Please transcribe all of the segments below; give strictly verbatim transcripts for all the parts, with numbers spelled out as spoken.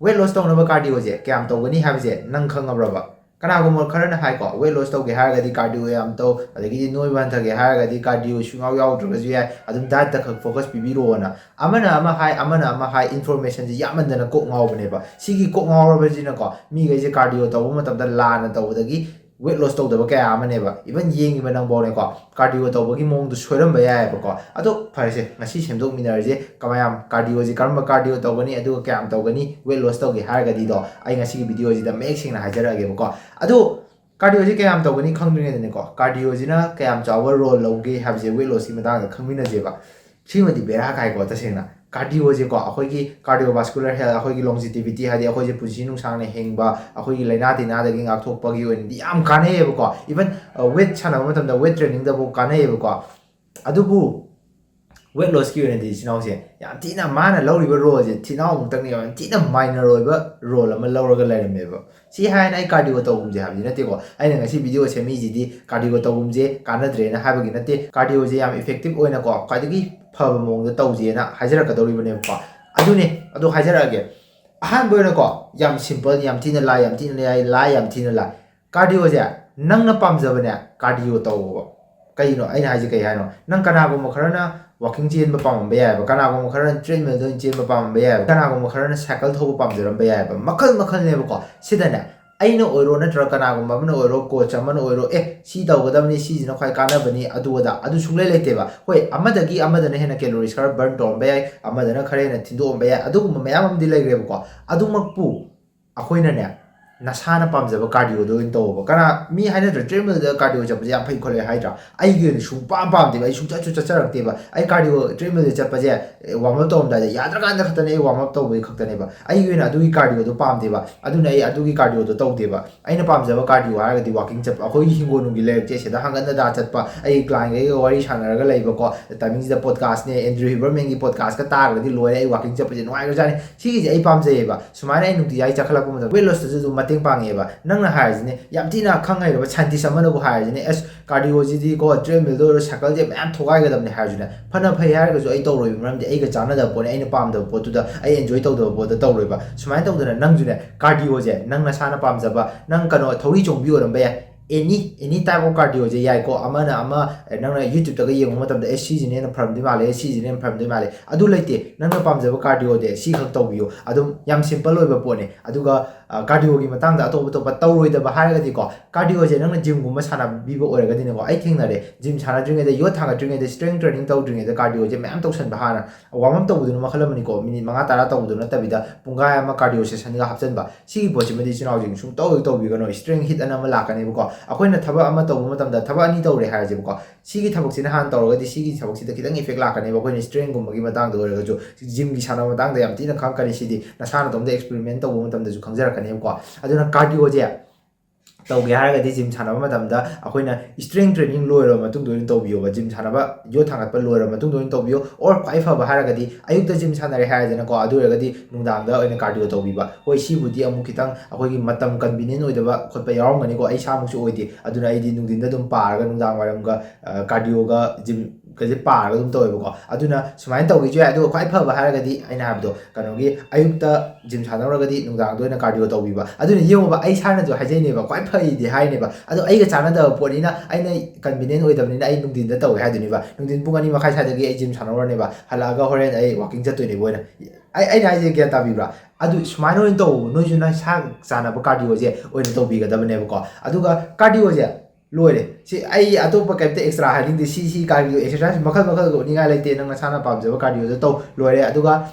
Weight loss ꯇꯧꯅꯕ cardio ꯁꯦ ꯀꯌꯥꯝ ꯇꯧꯒꯅꯤ ꯍꯥꯏꯕꯁꯦ ꯅꯪ ꯈꯪꯉꯕ꯭ꯔꯕ? ꯀꯅꯥꯒꯨꯝꯕ ꯈꯔꯅ ꯍꯥꯏꯀꯣ, weight loss ꯇꯧꯒꯦ ꯍꯥꯏꯔꯒꯗꯤ cardio ꯌꯥꯝ ꯇꯧ, ꯑꯗꯒꯤꯗꯤ ꯅꯣꯏꯕ ꯍꯟꯊꯒꯦ ꯍꯥꯏꯔꯒꯗꯤ cardio ꯁꯨꯡꯌꯥꯎ ꯌꯥꯎꯗ꯭ꯔꯒꯁꯨ ꯌꯥꯏ, ꯑꯗꯨꯝ diet ꯇ ꯈꯛ focus ꯄꯤꯕꯤꯔꯣꯅ꯫ ꯑꯃꯅ ꯑꯃ ꯍꯥꯏ, ꯑꯃꯅ ꯑꯃ ꯍꯥꯏ, information ꯁꯦ ꯌꯥꯝꯃꯟꯗꯅ ꯀꯣꯛ ꯉꯥꯎꯕꯅꯦꯕ꯫ ꯁꯤꯒꯤ ꯀꯣꯛ ꯉꯥꯎꯔꯕꯁꯤꯅꯀꯣ, ꯃꯤꯈꯩꯁꯦ cardio ꯇꯧꯕ ꯃꯇꯝꯗ ꯂꯥꯟꯅ ꯇꯧꯕꯗꯒꯤ weight loss ꯇꯧꯗꯕ ꯀꯌꯥ ꯑꯃꯅꯦꯕ꯫ Even ꯌꯦꯡꯉꯤꯕ ꯅꯪꯐꯧꯅꯦꯀꯣ, cardio ꯇꯧꯕꯒꯤ ꯃꯑꯣꯡꯗꯣ ꯁꯣꯏꯔꯝꯕ ꯌꯥꯏꯑꯕꯀꯣ꯫ ꯑꯗꯣ ꯐꯔꯦꯁꯦ, ꯉꯁꯤ ꯁꯦꯝꯗꯣꯛꯃꯤꯟꯅꯔꯁꯦ꯫ ꯀꯃꯥꯏꯅ cardio ꯁꯦ, ꯀꯔꯝꯕ cardio ꯇꯧꯒꯅꯤ, ꯑꯗꯨꯒ ꯀꯌꯥꯝ ꯇꯧꯒꯅꯤ weight loss ꯇꯧꯒꯦ ꯍꯥꯏꯔꯒꯗꯤꯗꯣ, ꯑꯩ ꯉꯁꯤꯒꯤ video ꯁꯤꯗ ꯃꯌꯦꯛ ꯁꯦꯡꯅ ꯍꯥꯏꯖꯔꯛꯑꯒꯦꯕꯀꯣ꯫ ꯑꯗꯣ cardio ꯁꯦ ꯀꯌꯥꯝ ꯇꯧꯒꯅꯤ ꯈꯪꯗ꯭ꯔꯤꯉꯩꯗꯅꯦꯀꯣ, cardio ꯁꯤꯅ ꯀꯌꯥꯝ ꯆꯥꯎꯕ role ꯂꯧꯒꯦ ꯍꯥꯏꯕꯁꯦ weight loss ꯀꯤ ꯃꯇꯥꯡꯗ ꯈꯪꯃꯤꯟꯅꯁꯦꯕ꯫ ꯁꯤꯃꯗꯤ ꯕꯦꯔꯥ ꯀꯥꯏꯀꯣ ꯇꯁꯦꯡꯅ꯫ Cardio ꯁꯦꯀꯣ, ꯑꯩꯈꯣꯏꯒꯤ cardiovascular health, ꯑꯩꯈꯣꯏꯒꯤ longevity, ꯍꯥꯏꯗꯤ ꯑꯩꯈꯣꯏꯁꯦ ꯄꯨꯟꯁꯤ ꯅꯨꯡꯁꯥꯡꯅ ꯍꯤꯡꯕ, ꯑꯩꯈꯣꯏꯒꯤ ꯂꯥꯏꯅꯥ ꯇꯤꯟꯅꯥꯗꯒꯤ ꯉꯥꯛꯊꯣꯛꯄꯒꯤ ꯑꯣꯏꯅꯗꯤ ꯌꯥꯝ ꯀꯥꯟꯅꯩꯌꯦꯕꯀꯣ꯫ Even weight ꯁꯥꯟꯅꯕ ꯃꯇꯝꯗ weight training ꯗꯐꯥꯎ ꯀꯥꯟꯅꯩꯌꯦꯕꯀꯣ꯫ ꯑꯗꯨꯕꯨ weight loss ꯀꯤ ꯑꯣꯏꯅꯗꯤ ꯏꯆꯤꯟ ꯏꯅꯥꯎꯁꯦ ꯌꯥꯝ ꯊꯤꯅ, ꯃꯥꯅ ꯂꯧꯔꯤꯕ role ꯁꯦ ꯊꯤꯅ ꯑꯃꯨꯛꯇꯪꯅꯦꯕ, ꯌꯥꯝ ꯊꯤꯅ minor ꯑꯣꯏꯕ role ꯑꯃ ꯂꯧꯔꯒ ꯂꯩꯔꯝꯃꯦꯕ꯫ ꯁꯤ ꯍꯥꯏꯅ ꯑꯩ cardio ꯇꯧꯒꯨꯝꯁꯦ ꯍꯥꯏꯕꯗꯤ ꯅꯠꯇꯦꯀꯣ꯫ ꯑꯩꯅ ꯉꯁꯤ video ꯁꯦꯝꯃꯤꯁꯤꯗꯤ cardio ꯇꯧꯒꯨꯝꯁꯦ ꯀꯥꯟꯅꯗ꯭ꯔꯦꯅ ꯍꯥꯏꯕꯒꯤ ꯅꯠꯇꯦ꯫ Cardio ꯁꯦ ꯌꯥꯝ effective ꯑꯣꯏꯅꯀꯣ, ꯈ꯭ꯋꯥꯏꯗꯒꯤ ꯐꯕ ꯃꯑꯣꯡꯗ ꯇꯧꯁꯦꯅ ꯍꯥꯏꯖꯔꯛꯀꯗꯧꯔꯤꯕꯅꯦꯕꯀꯣ꯫ ꯑꯗꯨꯅꯦ, ꯑꯗꯨ ꯍꯥꯏꯖꯔꯛꯑꯒꯦ꯫ ꯑꯍꯥꯟꯕ ꯑꯣꯏꯅꯀꯣ, ꯌꯥꯝ simple, ꯌꯥꯝ ꯊꯤꯅ ꯂꯥꯏ, ꯌꯥꯝ ꯊꯤꯅ ꯂꯥꯏ, ꯂꯥꯏ, ꯌꯥꯝ ꯊꯤꯅ ꯂꯥꯏ꯫ Cardio ꯁꯦ ꯅꯪꯅ ꯄꯥꯝꯖꯕꯅꯦ, cardio ꯇꯧꯑꯣꯕ꯫ ꯀꯩꯅꯣ ꯑꯩꯅ ꯍꯥꯏꯁꯦ, ꯀꯩ ꯍꯥꯏꯅꯣ? ꯅꯪ ꯀꯅꯥꯒꯨꯝꯕ ꯈꯔꯅ walking ꯆꯦꯟꯕ ꯄꯥꯝꯃꯝꯕ ꯌꯥꯏꯑꯕ, ꯀꯅꯥꯒꯨꯝꯕ ꯈꯔꯅ treadmill ꯗ ꯑꯣꯏꯅ ꯆꯦꯟꯕ ꯄꯥꯝꯃꯝꯕ ꯌꯥꯏꯑꯕ, ꯀꯅꯥꯒꯨꯝꯕ ꯈꯔꯅ cycle ꯊꯧꯕ ꯄꯥꯝꯖꯔꯝꯕ ꯌꯥꯏꯑꯕ, ꯃꯈꯜ ꯃꯈꯜꯅꯦꯕꯀꯣ꯫ ꯁꯤꯗꯅꯦ, ꯑꯩꯅ ꯑꯣꯏꯔꯣ, ꯅꯠꯇ꯭ꯔꯒ ꯀꯅꯥꯒꯨꯝꯕ ꯑꯃꯅ ꯑꯣꯏꯔꯣ, coach ꯑꯃꯅ ꯑꯣꯏꯔꯣ, "ꯑꯦ, ꯁꯤ ꯇꯧꯒꯗꯕꯅꯤ, ꯁꯤꯁꯤꯅ ꯈ꯭ꯋꯥꯏ ꯀꯥꯟꯅꯕꯅꯤ", ꯑꯗꯨ ꯑꯗꯥ, ꯑꯗꯨ ꯁꯨꯡꯂꯩ ꯂꯩꯇꯦꯕ꯫ ꯍꯣꯏ, ꯑꯃꯗꯒꯤ ꯑꯃꯗꯅ ꯍꯦꯟꯅ calories ꯈꯔ burn ꯇꯧꯔꯝꯕ ꯌꯥꯏ, ꯑꯃꯗꯅ ꯈꯔ ꯍꯦꯟꯅ ꯊꯤꯟꯗꯣꯛꯑꯝꯕ ꯌꯥꯏ, ꯑꯗꯨꯒꯨꯝꯕ ꯃꯌꯥꯝ ꯑꯃꯗꯤ ꯂꯩꯈ꯭ꯔꯦꯕꯀꯣ꯫ ꯑꯗꯨꯃꯛꯄꯨ ꯑꯩꯈꯣꯏꯅꯅꯦ, ꯅꯁꯥꯅ ꯄꯥꯝꯖꯕ cardio ꯗꯣ ꯑꯣꯏꯅ ꯇꯧꯑꯣꯕ꯫ ꯀꯅꯥ, ꯃꯤ ꯍꯥꯏꯅꯗ꯭ꯔꯣ, treadmill ꯗ cardio ꯆꯠꯄꯁꯦ ꯌꯥꯝ ꯐꯩ ꯈꯣꯠꯂꯦ ꯍꯥꯏꯗ꯭ꯔꯥ? ꯑꯩꯒꯤ ꯑꯣꯏꯅ ꯁꯨꯡꯄꯥꯝ ꯄꯥꯝꯗꯦꯕ, ꯑꯩ ꯁꯨꯡꯆꯠꯁꯨ ꯆꯠꯆꯔꯛꯇꯦꯕ꯫ ꯑꯩ cardio treadmill ꯗ ꯆꯠꯄꯁꯦ, warm up ꯇꯧꯔꯝꯗꯥꯏꯗ, ꯌꯥꯗ꯭ꯔꯀꯥꯟꯗ ꯈꯛꯇꯅꯦ ꯑꯩ warm up ꯇꯧꯕꯒꯤ ꯈꯛꯇꯅꯦꯕ꯫ ꯑꯩꯒꯤ ꯑꯣꯏꯅ ꯑꯗꯨꯒꯤ cardio ꯗꯣ ꯄꯥꯝꯗꯦꯕ, ꯑꯗꯨꯅ ꯑꯩ ꯑꯗꯨꯒꯤ cardio ꯗꯣ ꯇꯧꯗꯦꯕ꯫ ꯑꯩꯅ ꯄꯥꯝꯖꯕ cardio ꯍꯥꯏꯔꯒꯗꯤ walking ꯆꯠꯄ, ꯑꯩꯈꯣꯏꯒꯤ ꯍꯤꯡꯒꯣꯜ ꯅꯨꯡꯒꯤ ꯂꯩꯔꯛꯁꯦ ꯁꯤꯗ ꯍꯪꯒꯠ ꯍꯟꯗꯥ ꯆꯠꯄ, ꯑꯩꯒꯤ client ꯈꯩꯒ ꯋꯥꯔꯤ ꯁꯥꯟꯅꯔꯒ ꯂꯩꯕꯀꯣ꯫ Timing ꯁꯤꯗ podcast ꯅꯦ, Andrew Huberman ꯒꯤ podcast ꯀ ꯇꯥꯔꯒꯗꯤ ꯂꯣꯏꯔꯦ, ꯑꯩ walking ꯆꯠꯄꯁꯦ ꯅꯨꯡꯉꯥꯏꯈ꯭ꯔꯖꯥꯠꯅꯤ꯫ ꯁꯤꯒꯤꯁꯦ ꯑꯩ ꯄꯥꯝꯖꯩꯌꯦꯕ꯫ ꯁꯨꯃꯥꯏꯅ ꯑꯩ ꯅꯨꯡꯇꯤꯖꯥꯏ ꯆꯠꯈꯠꯂꯛꯄ ꯃꯇꯝꯗ weight loss ꯇꯁꯨ ꯑꯗꯨꯝ ꯃꯇꯦꯡ ꯃꯇꯦꯡ ꯄꯥꯡꯉꯦꯕ꯫ ꯅꯪꯅ ꯍꯥꯏꯔꯤꯁꯤꯅꯦ, ꯌꯥꯝ ꯊꯤꯅ ꯈꯪ ꯍꯩꯔꯕ ꯁꯥꯏꯟꯇꯤꯁ ꯑꯃꯅꯕꯨ ꯍꯥꯏꯔꯤꯁꯤꯅꯦ, "ꯑꯁ, ꯀꯥꯔꯗꯤꯑꯣꯁꯤꯗꯤꯀꯣ, ꯇ꯭ꯔꯦꯗꯃꯤꯜꯗ ꯑꯣꯏꯔꯣ, ꯁꯥꯏꯀꯜꯁꯦ ꯃꯌꯥꯝ ꯊꯧꯒꯥꯏꯒꯗꯕꯅꯦ" ꯍꯥꯏꯔꯁꯨꯅꯦ, ꯐꯅ ꯐꯩ ꯍꯥꯏꯔꯒꯁꯨ ꯑꯩ ꯇꯧꯔꯣꯏꯕ, ꯃꯔꯝꯗꯤ ꯑꯩꯒ ꯆꯥꯟꯅꯗꯕ ꯄꯣꯠꯅꯦ, ꯑꯩꯅ ꯄꯥꯝꯗꯕ ꯄꯣꯠꯇꯨꯗ, ꯑꯩ ꯑꯦꯟꯖꯣꯏ ꯇꯧꯗꯕ ꯄꯣꯠꯇ ꯇꯧꯔꯣꯏꯕ꯫ ꯁꯨꯃꯥꯏꯅ ꯇꯧꯗꯅ ꯅꯪꯁꯨꯅꯦ, ꯀꯥꯔꯗꯤꯑꯣꯁꯦ ꯅꯪ ꯅꯁꯥꯅ ꯄꯥꯝꯖꯕ, ꯅꯪ ꯀꯩꯅꯣ, ꯊꯧꯔꯤ ꯆꯣꯡꯕꯤ ꯑꯣꯏꯔꯝꯕ ꯌꯥꯏ, ꯑꯦꯅꯤ ꯑꯦꯅꯤ ꯇꯥꯏꯞ ꯑꯣꯐ ꯀꯥꯔꯗꯤꯑꯣꯁꯦ ꯌꯥꯏꯀꯣ꯫ ꯑꯃꯅ ꯑꯃ, ꯑꯦ, ꯅꯪꯅ ꯌꯨꯇ꯭ꯌꯨꯕꯇꯒ ꯌꯦꯡꯕ ꯃꯇꯝꯗ, "ꯑꯦ, ꯁꯤꯁꯤꯅ ꯍꯦꯟꯅ ꯐꯔꯝꯗꯣꯏ ꯃꯥꯜꯂꯦ, ꯑꯦ, ꯁꯤꯁꯤꯅ ꯍꯦꯟꯅ ꯐꯔꯝꯗꯣꯏ ꯃꯥꯜꯂꯦ", ꯑꯗꯨ ꯂꯩꯇꯦ꯫ ꯅꯪꯅ ꯄꯥꯝꯖꯕ ꯀꯥꯔꯗꯤꯑꯣꯗꯤ ꯁꯤ ꯈꯛ ꯇꯧꯕꯤꯌꯨ꯫ ꯑꯗꯨꯝ ꯌꯥꯝ ꯁꯤꯝꯄꯜ ꯑꯣꯏꯕ ꯄꯣꯠꯅꯦ꯫ ꯑꯗꯨꯒ, ꯑ, ꯀꯥꯔꯗꯤꯑꯣꯒꯤ ꯃꯇꯥꯡꯗ ꯑꯇꯣꯞ ꯑꯇꯣꯞꯄ ꯇꯧꯔꯣꯏꯗꯕ ꯍꯥꯏꯔꯒꯗꯤꯀꯣ, ꯀꯥꯔꯗꯤꯑꯣꯁꯦ ꯅꯪꯅ ꯖꯤꯝꯒꯨꯝꯕ ꯁꯥꯟꯅꯕꯤꯕ ꯑꯣꯏꯔꯒꯗꯤꯅꯦꯀꯣ, ꯑꯩ ꯊꯦꯡꯅꯔꯦ, ꯖꯤꯝ ꯁꯥꯟꯅꯗ꯭ꯔꯤꯉꯩꯗ, ꯌꯣꯠ ꯊꯥꯡꯒꯠꯇ꯭ꯔꯤꯉꯩꯗ, ꯁ꯭ꯇ꯭ꯔꯦꯡ ꯇ꯭ꯔꯦꯅꯤꯡ ꯇꯧꯗ꯭ꯔꯤꯉꯩꯗ ꯀꯥꯔꯗꯤꯑꯣꯁꯦ ꯃꯌꯥꯝ ꯇꯧꯁꯟꯕ ꯍꯥꯟꯅ꯫ ꯋꯥꯔꯝ ꯑꯞ ꯇꯧꯕꯗꯨꯅ ꯃꯈꯜ ꯑꯃꯅꯤꯀꯣ, ꯃꯤꯅꯤꯠ ꯃꯉꯥ ꯇꯔꯥ ꯇꯧꯕꯗꯨ ꯅꯠꯇꯕꯤꯗ ꯄꯨꯡꯈꯥꯏ ꯑꯃ ꯀꯥꯔꯗꯤꯑꯣ ꯁꯦꯁꯟꯒ ꯍꯥꯞꯆꯟꯕ꯫ ꯁꯤꯒꯤ ꯄꯣꯠꯁꯤꯃꯗꯤ ꯏꯆꯤꯟ ꯏꯅꯥꯎꯁꯤꯡ ꯁꯨꯡꯇꯧ ꯍꯦꯛ ꯇꯧꯕꯤꯒꯅꯨ꯫ ꯁ꯭ꯇ꯭ꯔꯦꯡ ꯍꯤꯠ ꯑꯅ ꯑꯃ ꯂꯥꯛꯀꯅꯦꯕꯀꯣ꯫ ꯑꯩꯈꯣꯏꯅ ꯊꯕꯛ ꯑꯃ ꯇꯧꯕ ꯃꯇꯝꯗ, ꯊꯕꯛ ꯑꯅꯤ ꯇꯧꯔꯦ ꯍꯥꯏꯔꯁꯦꯕꯀꯣ, ꯁꯤꯒꯤ ꯊꯕꯛꯁꯤꯅ ꯍꯥꯟꯅ ꯇꯧꯔꯒꯗꯤ ꯁꯤꯒꯤ ꯊꯕꯛꯁꯤꯗ ꯈꯤꯇꯪ ꯏꯐꯦꯛ ꯂꯥꯛꯀꯅꯦꯕ꯫ ꯑꯩꯈꯣꯏꯅ ꯁ꯭ꯇ꯭ꯔꯦꯡꯒꯨꯝꯕꯒꯤ ꯃꯇꯥꯡꯗ ꯑꯣꯏꯔꯒꯁꯨ, ꯖꯤꯝꯒꯤ ꯁꯥꯟꯅꯕ ꯃꯇꯥꯡꯗ ꯌꯥꯝ ꯊꯤꯅ ꯈꯪꯉꯛꯀꯅꯤ꯫ ꯁꯤꯗꯤ ꯅꯁꯥ ꯅꯇꯣꯝꯇ ꯑꯦꯛꯁꯄꯦꯔꯤꯃꯦꯟ ꯇꯧꯕ ꯃꯇꯝꯗꯁꯨ ꯈꯪꯖꯔꯛꯀꯅꯦꯕꯀꯣ꯫ ꯑꯗꯨꯅ ꯀꯥꯔꯗꯤꯑꯣꯁꯦ ꯇꯧꯒꯦ ꯍꯥꯏꯔꯒꯗꯤ, ꯖꯤꯝ ꯁꯥꯟꯅꯕ ꯃꯇꯝꯗ ꯑꯩꯈꯣꯏꯅ ꯁ꯭ꯇ꯭ꯔꯦꯡ ꯇ꯭ꯔꯦꯅꯤꯡ ꯂꯣꯏꯔꯕ ꯃꯇꯨꯡꯗ ꯑꯣꯏꯅ ꯇꯧꯕꯤꯌꯣꯕ꯫ ꯖꯤꯝ ꯁꯥꯟꯅꯕ, ꯌꯣꯠ ꯊꯥꯡꯒꯠꯄ ꯂꯣꯏꯔꯕ ꯃꯇꯨꯡꯗ ꯑꯣꯏꯅ ꯇꯧꯕꯤꯌꯣ꯫ ꯑꯣꯔ ꯈ꯭ꯋꯥꯏ ꯐꯕ ꯍꯥꯏꯔꯒꯗꯤ, ꯑꯌꯨꯛꯇ ꯖꯤꯝ ꯁꯥꯟꯅꯔꯦ ꯍꯥꯏꯔꯦꯗꯅꯀꯣ, ꯑꯗꯨ ꯑꯣꯏꯔꯒꯗꯤ ꯅꯨꯡꯗꯥꯡꯗ ꯑꯣꯏꯅ ꯀꯥꯔꯗꯤꯑꯣ ꯇꯧꯕꯤꯕ꯫ ꯍꯣꯏ, ꯁꯤꯕꯨꯗꯤ ꯑꯃꯨꯛ ꯈꯤꯇꯪ ꯑꯩꯈꯣꯏꯒꯤ ꯃꯇꯝ ꯀꯟꯚꯤꯅꯤꯌꯦꯟ ꯑꯣꯏꯗꯕ ꯈꯣꯠꯄ ꯌꯥꯎꯔꯝꯒꯅꯤꯀꯣ꯫ ꯑꯩ ꯏꯁꯥꯃꯛꯁꯨ ꯑꯣꯏꯗꯦ, ꯑꯗꯨꯅ ꯑꯩꯗꯤ ꯅꯨꯡꯊꯤꯟꯗ ꯑꯗꯨꯝ ꯄꯥꯔꯒ ꯅꯨꯡꯗꯥꯡ ꯋꯥꯏꯔꯝꯒ, ꯑ, ꯀꯥꯔꯗꯤꯑꯣꯒ ꯖꯤꯝꯒꯁꯦ ꯄꯥꯔꯒ ꯑꯗꯨꯝ ꯇꯧꯋꯦꯕꯀꯣ꯫ ꯑꯗꯨꯅ ꯁꯨꯃꯥꯏꯅ ꯇꯧꯒꯦꯁꯨ ꯌꯥꯏ꯫ ꯑꯗꯨꯒ ꯈ꯭ꯋꯥꯏ ꯐꯕ ꯍꯥꯏꯔꯒꯗꯤ, ꯑꯩꯅ ꯍꯥꯏꯕꯗꯣ, ꯀꯩꯅꯣꯒꯤ, ꯑꯌꯨꯛꯇ ꯖꯤꯝ ꯁꯥꯟꯅꯧꯔꯒꯗꯤ ꯅꯨꯡꯗꯥꯡꯗ ꯑꯣꯏꯅ ꯀꯥꯔꯗꯤꯑꯣ ꯇꯧꯕꯤꯕ꯫ ꯑꯗꯨꯅ ꯌꯦꯡꯉꯨꯕ, ꯑꯩ ꯏꯁꯥꯅꯁꯨ ꯍꯥꯏꯖꯩꯅꯦꯕ, ꯈ꯭ꯋꯥꯏ ꯐꯩꯗꯤ ꯍꯥꯏꯅꯦꯕ꯫ ꯑꯗꯣ ꯑꯩꯒ ꯆꯥꯟꯅꯗꯕ ꯄꯣꯠꯅꯤꯅ, ꯑꯩꯅ ꯀꯟꯚꯤꯅꯤꯌꯦꯟ ꯑꯣꯏꯗꯕꯅꯤꯅ, ꯑꯩ ꯅꯨꯡꯊꯤꯟꯗ ꯇꯧꯋꯦ ꯍꯥꯏꯗꯣꯏꯅꯦꯕ꯫ ꯅꯨꯡꯊꯤꯟ ꯄꯨꯡ ꯑꯅꯤ ꯃꯈꯥꯏ ꯁ꯭ꯋꯥꯏꯗꯒꯤ ꯑꯩ ꯖꯤꯝ ꯁꯥꯟꯅꯧꯔꯅꯦꯕ, ꯍꯜꯂꯛꯑꯒ ꯍꯣꯔꯦꯟ ꯑꯩ ꯋꯥꯀꯤꯡ ꯆꯠꯇꯣꯏꯅꯦꯕ ꯑꯣꯏꯅ꯫ ꯑꯩ, ꯑꯩꯅ ꯍꯥꯏꯁꯦ ꯒ꯭ꯌꯥꯟ ꯇꯥꯕꯤꯕ꯭ꯔꯥ? ꯑꯗꯨ ꯁꯨꯃꯥꯏꯅ ꯑꯣꯏꯅ ꯇꯧ, ꯅꯣꯏꯁꯨ ꯅꯁꯥ ꯆꯥꯟꯅꯕ ꯀꯥꯔꯗꯤꯑꯣꯁꯦ ꯑꯣꯏꯅ ꯇꯧꯕꯤꯒꯗꯕꯅꯦꯕꯀꯣ꯫ ꯑꯗꯨꯒ ꯀꯥꯔꯗꯤꯑꯣꯁꯦ ꯂꯣꯏꯔꯦ꯫ ꯁꯤ ꯑꯩ ꯑꯇꯣꯞꯄ ꯀꯩꯝꯇ ꯑꯦꯛꯁꯇ꯭ꯔꯥ ꯍꯥꯏꯅꯤꯡꯗꯦ꯫ ꯁꯤ, ꯁꯤ ꯀꯥꯔꯗꯤꯑꯣ ꯑꯦꯛꯁꯔꯁꯥꯏꯁ ꯃꯈꯜ ꯃꯈꯜ ꯎꯠꯅꯤꯡꯉꯥꯏ ꯂꯩꯇꯦ꯫ ꯅꯪ ꯅꯁꯥꯅ ꯄꯥꯝꯖꯕ ꯀꯥꯔꯗꯤꯑꯣꯗꯣ ꯇꯧ, ꯂꯣꯏꯔꯦ꯫ ꯑꯗꯨꯒ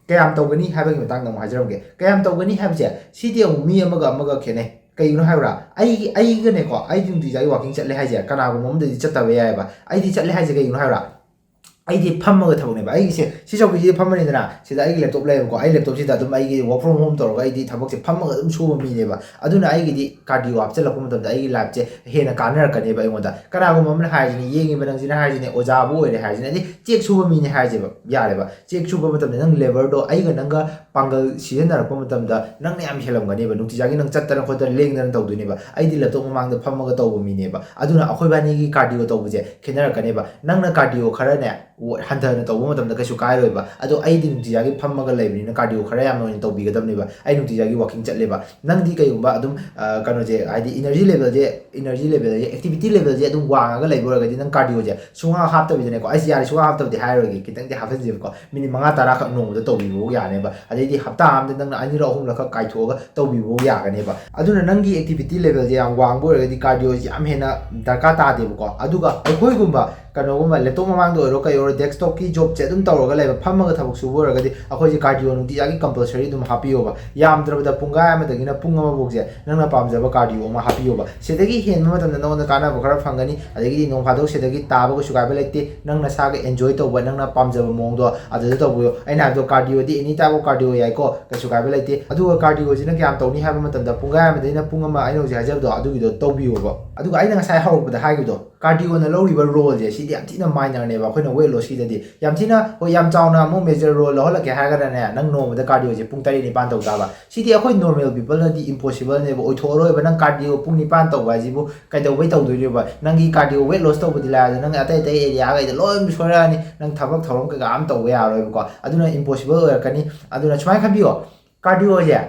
ꯀꯌꯥꯝ ꯇꯧꯒꯅꯤ ꯍꯥꯏꯕꯒꯤ ꯃꯇꯥꯡꯗ ꯑꯃꯨꯛ ꯍꯥꯏꯖꯔꯝꯒꯦ꯫ ꯀꯌꯥꯝ ꯇꯧꯒꯅꯤ ꯍꯥꯏꯕꯁꯦ, ꯁꯤꯗꯤ ꯑꯃꯨꯛ ꯃꯤ ꯑꯃꯒ ꯑꯃꯒ ꯈꯦꯠꯅꯩ꯫ ꯀꯩꯒꯤꯅꯣ ꯍꯥꯏꯕ꯭ꯔꯥ? ꯑꯩꯒꯤ, ꯑꯩꯒꯅꯦꯀꯣ, ꯑꯩꯗꯤ ꯅꯨꯡꯇꯤꯖꯥꯒꯤ ꯋꯥꯀꯤꯡ ꯆꯠꯂꯦ ꯍꯥꯏꯁꯦ, ꯀꯅꯥꯒꯨꯝꯕ ꯑꯃꯗꯗꯤ ꯆꯠꯇꯕ ꯌꯥꯏꯑꯕ꯫ ꯑꯩꯗꯤ ꯆꯠꯂꯦ ꯍꯥꯏꯁꯦ ꯀꯩꯒꯤꯅꯣ ꯍꯥꯏꯕ꯭ꯔꯥ? ꯑꯩꯗꯤ ꯐꯝꯃꯒ ꯊꯕꯛꯅꯦꯕ꯫ ꯑꯩꯒꯤꯁꯦ ꯁꯤ ꯆꯧꯀꯤꯁꯤꯗ ꯐꯝꯕꯅꯤꯗꯅ, ꯁꯤꯗ ꯑꯩꯒꯤ ꯂꯦꯞꯇꯣꯞ ꯂꯩꯌꯦꯕꯀꯣ꯫ ꯑꯩ ꯂꯦꯞꯇꯣꯞꯁꯤꯗ ꯑꯗꯨꯝ ꯑꯩꯒꯤ work from home ꯇꯧꯔꯒ ꯑꯩꯗꯤ ꯊꯕꯛꯁꯦ ꯐꯝꯃꯒ ꯑꯗꯨꯝ ꯁꯨꯕ ꯃꯤꯅꯦꯕ꯫ ꯑꯗꯨꯅ ꯑꯩꯒꯤꯗꯤ ꯀꯥꯔꯗꯤꯑꯣ ꯍꯥꯞꯆꯤꯜꯂꯛꯄ ꯃꯇꯝꯗ ꯑꯩꯒꯤ ꯂꯥꯏꯐꯁꯦ ꯍꯦꯟꯅ ꯀꯥꯟꯅꯔꯛꯀꯅꯦꯕ ꯑꯩꯉꯣꯟꯗ꯫ ꯀꯅꯥꯒꯨꯝꯕ ꯑꯃꯅ ꯍꯥꯏꯔꯤꯁꯤꯅ, ꯌꯦꯡꯉꯤꯕ ꯅꯪꯁꯤꯅ ꯍꯥꯏꯔꯤꯁꯤꯅꯦ, ꯑꯣꯖꯥꯕꯨ ꯑꯣꯏꯔꯦ ꯍꯥꯏꯔꯤꯁꯤꯅ, ꯑꯗꯩ ꯆꯦꯛ ꯁꯨꯕ ꯃꯤꯅꯦ ꯍꯥꯏꯔꯁꯦꯕ, ꯌꯥꯔꯦꯕ꯫ ꯆꯦꯛ ꯁꯨꯕ ꯃꯇꯝꯗ ꯅꯪ ꯂꯦꯕꯔꯗꯣ ꯑꯩꯒ ꯅꯪꯒ ꯄꯥꯡꯒꯜ ꯁꯤꯖꯤꯟꯅꯔꯛꯄ ꯃꯇꯝꯗ ꯅꯪꯅ ꯌꯥꯝ ꯍꯦꯜꯂꯝꯒꯅꯦꯕ꯫ ꯅꯨꯡꯇꯤꯖꯥꯒꯤ ꯅꯪ ꯆꯠꯇꯅ ꯈꯣꯠꯇꯅ ꯂꯦꯡꯗꯅ ꯇꯧꯗꯣꯏꯅꯦꯕ꯫ ꯑꯩꯗꯤ ꯂꯦꯞꯇꯣꯞ ꯃꯃꯥꯡꯗ ꯐꯝꯃꯒ ꯇꯧꯕ ꯃꯤꯅꯦꯕ꯫ ꯑꯗꯨꯅ ꯑꯩꯈꯣꯏꯕꯥꯅꯤꯒꯤ ꯀꯥꯔꯗꯤꯑꯣ ꯇꯧꯕꯁꯦ ꯈꯦꯠꯅꯔꯛꯀꯅꯦꯕ꯫ ꯅꯪꯅ ꯀꯥꯔꯗꯤꯑꯣ ꯈꯔꯅꯦ ꯍꯟꯊꯅ ꯇꯧꯕ ꯃꯇꯝꯗ ꯀꯩꯁꯨ ꯀꯥꯏꯔꯣꯏꯕ꯫ ꯑꯗꯣ ꯑꯩꯗꯤ ꯅꯨꯡꯇꯤꯖꯥꯒꯤ ꯐꯝꯃꯒ ꯂꯩꯕꯅꯤꯅ ꯀꯥꯔꯗꯤꯑꯣ ꯈꯔ ꯌꯥꯝꯅ ꯑꯣꯏꯅ ꯇꯧꯕꯤꯒꯗꯕꯅꯦꯕ꯫ ꯑꯩ ꯅꯨꯡꯇꯤꯖꯥꯒꯤ ꯋꯥꯀꯤꯡ ꯆꯠꯂꯦꯕ꯫ ꯅꯪꯗꯤ ꯀꯩꯒꯨꯝꯕ ꯑꯗꯨꯝ, ꯑ, ꯀꯩꯅꯣꯁꯦ, ꯍꯥꯏꯗꯤ ꯏꯅꯔꯖꯤ ꯂꯦꯚꯦꯜꯁꯦ, ꯏꯅꯔꯖꯤ ꯂꯦꯚꯦꯜꯁꯦ, ꯑꯦꯛꯇꯤꯚꯤꯇꯤ ꯂꯦꯚꯦꯜꯁꯦ ꯑꯗꯨꯝ ꯋꯥꯡꯉꯒ ꯂꯩꯕ ꯑꯣꯏꯔꯒꯗꯤ ꯅꯪ ꯀꯥꯔꯗꯤꯑꯣꯁꯦ ꯁꯨꯡꯍꯥꯞ ꯍꯥꯞꯇꯕꯤꯗꯅꯦꯀꯣ, ꯑꯩꯁꯦ ꯌꯥꯔꯦ ꯁꯨꯡꯍꯥꯞ ꯍꯥꯞꯇꯕꯗꯤ ꯍꯥꯏꯔꯣꯏꯒꯦ, ꯈꯤꯇꯪꯗꯤ ꯍꯥꯞꯍꯟꯁꯦꯕꯀꯣ, ꯃꯤꯅꯤꯠ ꯃꯉꯥ ꯇꯔꯥꯈꯛ ꯅꯣꯡꯃꯗ ꯇꯧꯕꯤꯕꯐꯥꯎ ꯌꯥꯅꯦꯕ꯫ ꯑꯗꯩꯗꯤ ꯍꯞꯇꯥ ꯑꯃꯗ ꯅꯪꯅ ꯑꯅꯤꯔꯛ ꯑꯍꯨꯝꯂꯛꯈꯛ ꯀꯥꯏꯊꯣꯛꯑꯒ ꯇꯧꯕꯤꯕꯐꯥꯎ ꯌꯥꯒꯅꯦꯕ꯫ ꯑꯗꯨꯅ ꯅꯪꯒꯤ ꯑꯦꯛꯇꯤꯚꯤꯇꯤ ꯂꯦꯚꯦꯜꯁꯦ ꯌꯥꯝ ꯋꯥꯡꯕ ꯑꯣꯏꯔꯒꯗꯤ ꯀꯥꯔꯗꯤꯑꯣꯁꯦ ꯌꯥꯝ ꯍꯦꯟꯅ ꯗꯔꯀꯥꯔ ꯇꯥꯗꯦꯕꯀꯣ꯫ ꯑꯗꯨꯒ ꯑꯩꯈꯣꯏꯒꯨꯝꯕ ꯀꯩꯅꯣꯒꯨꯝꯕ ꯂꯦꯞꯇꯣꯞ ꯃꯃꯥꯡꯗ ꯑꯣꯏꯔꯣ ꯀꯩ ꯑꯣꯏꯔꯣ ꯗꯦꯁꯛꯇꯣꯞꯀꯤ ꯖꯣꯕꯁꯦ ꯑꯗꯨꯝ ꯇꯧꯔꯒ ꯂꯩꯕ, ꯐꯝꯃꯒ ꯊꯕꯛ ꯁꯨꯕ ꯑꯣꯏꯔꯒꯗꯤ ꯑꯩꯈꯣꯏꯁꯦ ꯀꯥꯔꯗꯤꯑꯣ ꯅꯨꯡꯇꯤꯖꯥꯒꯤ ꯀꯝꯄꯜꯁꯔꯤ ꯑꯗꯨꯝ ꯍꯥꯞꯄꯤꯌꯣꯕ꯫ ꯌꯥꯝꯗ꯭ꯔꯕꯗ ꯄꯨꯡꯈꯥꯏ ꯑꯃꯗꯒꯤꯅ ꯄꯨꯡ ꯑꯃꯐꯥꯎꯁꯦ ꯅꯪꯅ ꯄꯥꯝꯖꯕ ꯀꯥꯔꯗꯤꯑꯣ ꯑꯃ ꯍꯥꯞꯄꯤꯌꯣꯕ꯫ ꯁꯤꯗꯒꯤ ꯍꯦꯟꯕ ꯃꯇꯝꯗ ꯅꯉꯣꯟꯗ ꯀꯥꯟꯅꯕ ꯈꯔ ꯐꯪꯒꯅꯤ꯫ ꯑꯗꯒꯤꯗꯤ ꯅꯣꯡ ꯐꯥꯗꯣꯛ ꯁꯤꯗꯒꯤ ꯇꯥꯕ ꯀꯩꯁꯨ ꯀꯥꯏꯕ ꯂꯩꯇꯦ꯫ ꯅꯪ ꯅꯁꯥꯒ ꯑꯦꯟꯖꯣꯏ ꯇꯧꯕ, ꯅꯪꯅ ꯄꯥꯝꯖꯕ ꯃꯑꯣꯡꯗꯣ ꯑꯗꯨꯗ ꯇꯧꯕꯤꯌꯣ꯫ ꯑꯩꯅ ꯍꯥꯏꯕꯗꯣ ꯀꯥꯔꯗꯤꯑꯣꯗꯤ any type of cardio ꯌꯥꯏꯀꯣ, ꯀꯩꯁꯨ ꯀꯥꯏꯕ ꯂꯩꯇꯦ꯫ ꯑꯗꯨꯒ ꯀꯥꯔꯗꯤꯑꯣꯁꯤꯅ ꯀꯌꯥꯝ ꯇꯧꯅꯤ ꯍꯥꯏꯕ ꯃꯇꯝꯗ ꯄꯨꯡꯈꯥꯏ ꯑꯃꯗꯒꯤꯅ ꯄꯨꯡ ꯑꯃ, ꯑꯩꯅ ꯍꯧꯖꯤꯛ ꯍꯥꯏꯖꯕꯗꯣ ꯑꯗꯨꯒꯤꯗꯣ ꯇꯧꯕꯤꯌꯣꯕ꯫ ꯑꯗꯨꯒ ꯑꯩꯅ ꯉꯁꯥꯏ ꯍꯧꯔꯛꯄꯗ ꯍꯥꯏꯈꯤꯕꯗꯣ, ꯀꯥꯔꯗꯤꯑꯣꯅ ꯂꯧꯔꯤꯕ ꯔꯣꯜꯁꯦ ꯁꯤꯗꯤ ꯌꯥꯝ ꯊꯤꯅ ꯃꯥꯏꯅꯔꯅꯦꯕ ꯑꯩꯈꯣꯏꯅ ꯋꯦꯠ ꯂꯣꯁꯀꯤꯗꯗꯤ꯫ ꯌꯥꯝ ꯊꯤꯅ, ꯍꯣꯏ, ꯌꯥꯝ ꯆꯥꯎꯅ ꯑꯃꯨꯛ ꯃꯦꯖꯔ ꯔꯣꯜ ꯂꯧꯍꯜꯂꯛꯀꯦ ꯍꯥꯏꯔꯒꯅꯅꯦ, ꯅꯪ ꯅꯣꯡꯃꯗ ꯀꯥꯔꯗꯤꯑꯣꯁꯦ ꯄꯨꯡ ꯇꯔꯦꯠ ꯅꯤꯄꯥꯟ ꯇꯧ ꯇꯥꯕ꯫ ꯁꯤꯗꯤ ꯑꯩꯈꯣꯏ ꯅꯣꯔꯃꯦꯜ ꯄꯤꯄꯜꯅꯗꯤ ꯏꯝꯄꯣꯁꯤꯕꯜꯅꯦꯕ, ꯑꯣꯏꯊꯣꯛꯑꯔꯣꯏꯕ꯫ ꯅꯪ ꯀꯥꯔꯗꯤꯑꯣ ꯄꯨꯡ ꯅꯤꯄꯥꯟ ꯇꯧꯕ ꯍꯥꯏꯁꯤꯕꯨ ꯀꯩꯗꯧꯕꯩ ꯇꯧꯗꯣꯏꯅꯣꯕ? ꯅꯪꯒꯤ ꯀꯥꯔꯗꯤꯑꯣ ꯋꯦꯠ ꯂꯣꯁ ꯇꯧꯕꯗꯤ ꯂꯥꯏꯔꯗꯅ ꯅꯪ ꯑꯇꯩ ꯑꯇꯩ ꯑꯦꯔꯤꯌꯥꯈꯩꯗ ꯂꯣꯏ ꯁꯣꯏꯔꯛꯑꯅꯤ, ꯅꯪ ꯊꯕꯛ ꯊꯧꯔꯝ ꯀꯩꯀꯥ ꯑꯃ ꯇꯧꯕ ꯌꯥꯔꯣꯏꯕꯀꯣ꯫ ꯑꯗꯨꯅ ꯏꯝꯄꯣꯁꯤꯕꯜ ꯑꯣꯏꯔꯛꯀꯅꯤ꯫ ꯑꯗꯨꯅ ꯁꯨꯃꯥꯏꯅ ꯈꯟꯕꯤꯌꯣ, ꯀꯥꯔꯗꯤꯑꯣꯁꯦ,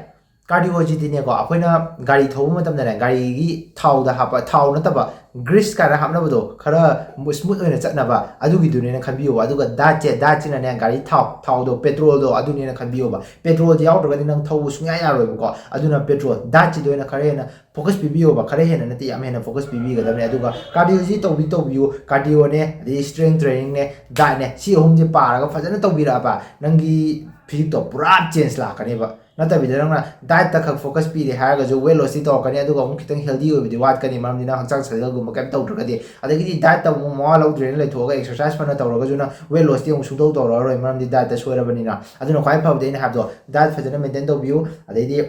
ꯀꯥꯔꯗꯤꯑꯣꯁꯤꯗꯤꯅꯦꯀꯣ, ꯑꯩꯈꯣꯏꯅ ꯒꯥꯔꯤ ꯊꯧꯕ ꯃꯇꯝꯗꯅꯦ, ꯒꯥꯔꯤꯒꯤ ꯊꯥꯎꯗ ꯍꯥꯞꯄ, ꯊꯥꯎ ꯅꯠꯇꯕ, ꯒ꯭ꯔꯤꯁ ꯀꯥꯏꯅ ꯍꯥꯞꯅꯕꯗꯣ, ꯈꯔ ꯁ꯭ꯃꯨꯠ ꯑꯣꯏꯅ ꯆꯠꯅꯕ, ꯑꯗꯨꯒꯤꯗꯨꯅꯦꯅ ꯈꯟꯕꯤꯌꯣꯕ꯫ ꯑꯗꯨꯒ ꯗꯥꯏꯠꯁꯦ, ꯗꯥꯏꯠꯁꯤꯅꯅꯦ, ꯒꯥꯔꯤ ꯊꯥꯎ, ꯊꯥꯎꯗꯣ, ꯄꯦꯇ꯭ꯔꯣꯜꯗꯣ, ꯑꯗꯨꯅꯦꯅ ꯈꯟꯕꯤꯌꯣꯕ꯫ ꯄꯦꯇ꯭ꯔꯣꯜꯁꯦ ꯌꯥꯎꯗ꯭ꯔꯒꯗꯤ ꯅꯪ ꯊꯧꯕ ꯁꯨꯡꯌꯥ ꯌꯥꯔꯣꯏꯕꯀꯣ꯫ ꯑꯗꯨꯅ ꯄꯦꯇ꯭ꯔꯣꯜ, ꯗꯥꯏꯠꯁꯤꯗ ꯑꯣꯏꯅ ꯈꯔ ꯍꯦꯟꯅ ꯐꯣꯀꯁ ꯄꯤꯕꯤꯌꯣꯕ꯫ ꯈꯔ ꯍꯦꯟꯅ ꯅꯠꯇꯦ, ꯌꯥꯝ ꯍꯦꯟꯅ ꯐꯣꯀꯁ ꯄꯤꯕꯤꯒꯗꯕꯅꯦ꯫ ꯑꯗꯨꯒ ꯀꯥꯔꯗꯤꯑꯣꯁꯤ ꯇꯧꯕꯤ ꯇꯧꯕꯤꯌꯨ꯫ ꯀꯥꯔꯗꯤꯑꯣꯅꯦ, ꯑꯗꯩ ꯁ꯭ꯇ꯭ꯔꯦꯡ ꯇ꯭ꯔꯦꯅꯤꯡꯅꯦ, ꯗꯥꯏꯠꯅꯦ, ꯁꯤ ꯑꯍꯨꯝꯁꯦ ꯄꯥꯔꯒ ꯐꯖꯅ ꯇꯧꯕꯤꯔꯛꯑꯕ, ꯅꯪꯒꯤ ꯐꯤꯖꯤꯛꯇꯣ ꯄꯨꯔꯥ ꯆꯦꯟꯖ ꯂꯥꯛꯀꯅꯦꯕ꯫ ꯅꯠꯇꯕꯤꯗ ꯅꯪꯅ dietꯇ ꯈꯛ focus ꯄꯤꯔꯦ ꯍꯥꯏꯔꯒꯁꯨ weight lossꯇꯤ ꯇꯧꯔꯛꯀꯅꯤ, ꯑꯗꯨꯒ ꯑꯃꯨꯛ ꯈꯤꯇꯪ healthy ꯑꯣꯏꯕꯗꯤ ꯋꯥꯠꯀꯅꯤ, ꯃꯔꯝꯗꯤ ꯅꯪ ꯍꯛꯆꯥꯡ ꯁꯥꯖꯦꯜꯒꯨꯝꯕ ꯀꯩꯝ ꯇꯧꯗ꯭ꯔꯒꯗꯤ꯫ ꯑꯗꯒꯤꯗꯤ dietꯇ ꯑꯃꯨꯛ ꯃꯋꯥ ꯂꯧꯗ꯭ꯔꯦꯅ ꯂꯩꯊꯣꯛꯑꯒ exercise ꯐꯅ ꯇꯧꯔꯒꯁꯨ ꯅꯪ weight lossꯇꯤ ꯑꯃꯨꯛ ꯁꯨꯡꯇꯧ ꯇꯧꯔꯛꯑꯔꯣꯏ, ꯃꯔꯝꯗꯤ dietꯇ ꯁꯣꯏꯔꯕꯅꯤꯅ꯫ ꯑꯗꯨꯅ ꯈ꯭ꯋꯥꯏ ꯐꯕꯗꯤ ꯑꯩꯅ ꯍꯥꯏꯕꯗꯣ, diet ꯐꯖꯅ maintain ꯇꯧꯕꯤꯌꯨ, ꯑꯗꯩꯗꯤ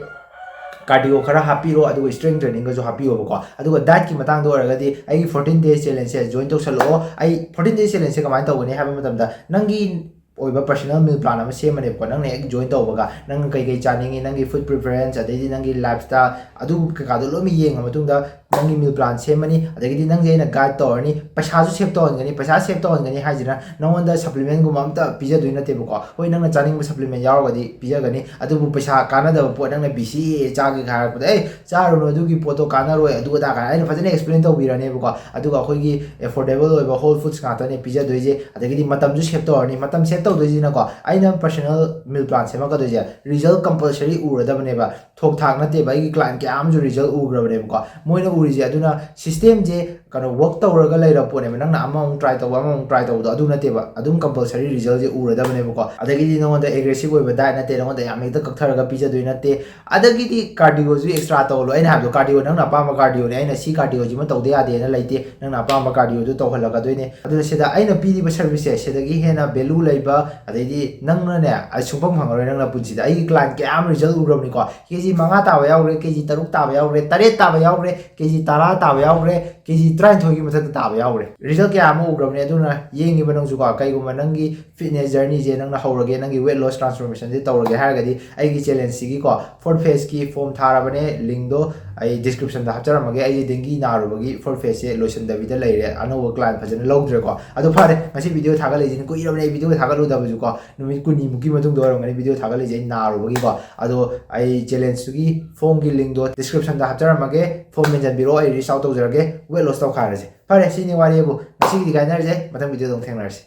cardio ꯈꯔ ꯍꯥꯞꯄꯤꯔꯣ, ꯑꯗꯨꯒ strength trainingꯒꯁꯨ ꯍꯥꯞꯄꯤꯌꯣꯕꯀꯣ꯫ ꯑꯗꯨꯒ dietꯀꯤ ꯃꯇꯥꯡꯗ ꯑꯣꯏꯔꯒꯗꯤ ꯑꯩꯒꯤ fourteen days challengeꯁꯦ join ꯇꯧꯁꯜꯂꯛꯑꯣ꯫ ꯑꯩ fourteen days challengeꯁꯦ ꯀꯃꯥꯏꯅ ꯇꯧꯒꯅꯤ ꯍꯥꯏꯕ ꯃꯇꯝꯗ, ꯅꯪꯒꯤ ꯑꯣꯏꯕ personal meal plan ꯑꯃ ꯁꯦꯝꯃꯅꯦꯕꯀꯣ꯫ ꯅꯪꯅ ꯍꯦꯛ join ꯇꯧꯕꯒ ꯅꯪꯅ ꯀꯩ ꯀꯩ ꯆꯥꯅꯤꯡꯉꯤ, ꯅꯪꯒꯤ food preference, ꯑꯗꯩꯗꯤ ꯅꯪꯒꯤ lifestyle, ꯑꯗꯨ ꯀꯩꯀꯥꯗꯣ ꯂꯣꯏꯅ ꯌꯦꯡꯉ ꯃꯇꯨꯡꯗ ꯅꯪꯒꯤ meal plan ꯁꯦꯝꯃꯅꯤ꯫ ꯑꯗꯒꯤꯗꯤ ꯅꯪꯁꯦ ꯑꯩꯅ guide ꯇꯧꯔꯅꯤ, ꯄꯩꯁꯥꯁꯨ save ꯇꯧꯍꯟꯒꯅꯤ꯫ ꯄꯩꯁꯥ save ꯇꯧꯍꯟꯒꯅꯤ ꯍꯥꯏꯁꯤꯅ ꯅꯪꯉꯣꯟꯗ supplementꯒꯨꯝꯕ ꯑꯝꯇ ꯄꯤꯖꯗꯣꯏ ꯅꯠꯇꯦꯕꯀꯣ꯫ ꯍꯣꯏ, ꯅꯪꯅ ꯆꯥꯅꯤꯡꯕ supplement ꯌꯥꯎꯔꯒꯗꯤ ꯄꯤꯖꯒꯅꯤ, ꯑꯗꯨꯕꯨ ꯄꯩꯁꯥ ꯀꯥꯟꯅꯗꯕ ꯄꯣꯠ ꯅꯪꯅ B C A A ꯆꯥꯒꯦ ꯍꯥꯏꯔꯛꯄꯗ, "ꯑꯦ, ꯆꯥꯔꯨꯅꯨ, ꯑꯗꯨꯒꯤ ꯄꯣꯠꯇꯣ ꯀꯥꯟꯅꯔꯣꯏ, ꯑꯗꯨ ꯑꯗꯥ" ꯀꯥꯏꯅ ꯑꯩꯅ ꯐꯖꯅ explain ꯇꯧꯕꯤꯔꯅꯦꯕꯀꯣ꯫ ꯑꯗꯨꯒ ꯑꯩꯈꯣꯏꯒꯤ affordable ꯑꯣꯏꯕ whole foods ꯉꯥꯛꯇꯅꯦ ꯄꯤꯖꯗꯣꯏꯁꯦ꯫ ꯑꯗꯒꯤꯗꯤ ꯃꯇꯝꯁꯨ save ꯇꯧꯔꯅꯤ꯫ ꯃꯇꯝ save ꯇꯧꯗꯣꯏꯁꯤꯅꯀꯣ, ꯑꯩꯅ personal meal plan ꯁꯦꯝꯃꯛꯀꯗꯣꯏꯁꯦ result compulsory ꯎꯔꯗꯕꯅꯦꯕ꯫ ꯊꯣꯛ ꯊꯥꯛ ꯅꯠꯇꯦꯕ, ꯑꯩꯒꯤ client ꯀꯌꯥ ꯑꯃꯁꯨ result ꯎꯈ꯭ꯔꯕꯅꯦꯕꯀꯣ꯫ ꯃꯣꯏꯅ ꯎꯔꯤꯁꯦ ꯑꯗꯨꯅ systemꯁꯦ ꯀꯩꯅꯣ work ꯇꯧꯔꯒ ꯂꯩꯔꯕ ꯄꯣꯠꯅꯦꯕ꯫ ꯅꯪꯅ ꯑꯃꯃꯨꯛ try ꯇꯧꯕ, ꯑꯃꯃꯨꯛ try ꯇꯧꯕꯗꯣ ꯑꯗꯨ ꯅꯠꯇꯦꯕ, ꯑꯗꯨꯝ compulsory resultꯁꯦ ꯎꯔꯗꯕꯅꯦꯕꯀꯣ꯫ ꯑꯗꯒꯤꯗꯤ ꯅꯉꯣꯟꯗ aggressive ꯑꯣꯏꯕ diet ꯅꯠꯇꯦ, ꯅꯉꯣꯟꯗ ꯌꯥꯝ ꯍꯦꯛꯇ ꯀꯛꯊꯔꯒ ꯄꯤꯖꯗꯣꯏ ꯅꯠꯇꯦ꯫ ꯑꯗꯒꯤꯗꯤ cardioꯁꯨ extra ꯇꯧꯍꯜꯂꯣ꯫ ꯑꯩꯅ ꯍꯥꯏꯕꯗꯣ cardio ꯅꯪꯅ ꯑꯄꯥꯝꯕ cardio ꯅꯦ, ꯑꯩꯅ ꯁꯤ cardio ꯁꯤꯃ ꯇꯧꯗ ꯌꯥꯗꯦꯅ ꯂꯩꯇꯦ, ꯅꯪꯅ ꯑꯄꯥꯝꯕ cardio ꯗꯨ ꯇꯧꯍꯜꯂꯛꯀꯗꯣꯏꯅꯦ꯫ ꯑꯗꯨꯅ ꯁꯤꯗ ꯑꯩꯅ ꯄꯤꯔꯤꯕ service ꯁꯦ ꯁꯤꯗꯒꯤ ꯍꯦꯟꯅ value ꯂꯩꯕ, ꯑꯗꯩꯗꯤ ꯅꯪꯅꯅꯦ, ꯑꯩ ꯁꯨꯡꯐꯪ ꯐꯪꯉꯔꯣꯏ ꯅꯪꯅ ꯄꯨꯟꯁꯤꯗ꯫ ꯑꯩꯒꯤ client ꯀꯌꯥ ꯑꯃ result ꯎꯈ꯭ꯔꯕꯅꯤꯀꯣ꯫ K G ꯃꯉꯥ ꯇꯥꯕ ꯌꯥꯎꯈ꯭ꯔꯦ, K G ꯇꯔꯨꯛ ꯇꯥꯕ ꯌꯥꯎꯈ꯭ꯔꯦ, ꯇꯔꯦꯠ ꯇꯥꯕ ꯌꯥꯎꯈ꯭ꯔꯦ, K G ꯇꯔꯥ ꯇꯥꯕ ꯌꯥꯎꯈ꯭ꯔꯦ, K G ꯇꯔꯥꯅꯤꯊꯣꯏꯒꯤ ꯃꯊꯛꯇ ꯇꯥꯕ ꯌꯥꯎꯈ꯭ꯔꯦ꯫ Result ꯀꯌꯥ ꯑꯃ ꯎꯈ꯭ꯔꯕꯅꯦ꯫ ꯑꯗꯨꯅ ꯌꯦꯡꯉꯤꯕ ꯅꯪꯁꯨꯀꯣ, ꯀꯩꯒꯨꯝꯕ ꯅꯪꯒꯤ fitness journey ꯁꯦ ꯅꯪꯅ ꯍꯧꯔꯒꯦ, ꯅꯪꯒꯤ weight loss transformation ꯁꯦ ꯇꯧꯔꯒꯦ ꯍꯥꯏꯔꯒꯗꯤ, ꯑꯩꯒꯤ challenge ꯁꯤꯒꯤꯀꯣ fourth phase ꯀꯤ form ꯊꯥꯔꯕꯅꯦ, link ꯗꯣ ꯑꯩ description ꯗ ꯍꯥꯞꯆꯔꯝꯃꯒꯦ꯫ ꯑꯩꯁꯦ dengue ꯅꯥꯔꯨꯕꯒꯤ fourth phase ꯁꯦ ꯂꯣꯏꯁꯤꯟꯗꯕꯤꯗ ꯂꯩꯔꯦ, ꯑꯅꯧꯕ client ꯐꯖꯅ ꯂꯧꯗ꯭ꯔꯦꯀꯣ꯫ ꯑꯗꯣ ꯐꯔꯦ, ꯉꯁꯤ video ꯊꯥꯒꯠꯂꯛꯏꯁꯤꯅ ꯀꯨꯏꯔꯕꯅꯦ ꯑꯩ video ꯊꯥꯒꯠꯂꯨꯗꯕꯁꯨꯀꯣ, ꯅꯨꯃꯤꯠ ꯀꯨꯟꯅꯤꯃꯨꯛꯀꯤ ꯃꯇꯨꯡꯗ ꯑꯣꯏꯔꯝꯒꯅꯤ video ꯊꯥꯒꯠꯂꯛꯏꯁꯦ ꯑꯩ ꯅꯥꯔꯨꯕꯒꯤꯀꯣ꯫ ꯑꯗꯣ ꯑꯩ challenge ꯇꯨꯒꯤ form ꯒꯤ link ꯗꯣ description ꯗ ꯍꯥꯞꯆꯔꯝꯃꯒꯦ, form ꯃꯦꯟꯁꯤꯟꯕꯤꯔꯛꯑꯣ, ꯑꯩ reach out ꯇꯧꯖꯔꯒꯦ, weight loss ꯇꯧꯈꯥꯏꯔꯁꯦ꯫ ꯐꯔꯦ, ꯁꯤꯅꯤ ꯋꯥꯔꯤꯕꯨ, ꯉꯁꯤꯒꯤꯗꯤ ꯀꯥꯏꯅꯔꯁꯦ, ꯃꯊꯪ video ꯗ ꯑꯃꯨꯛ ꯊꯦꯡꯅꯔꯁꯦ꯫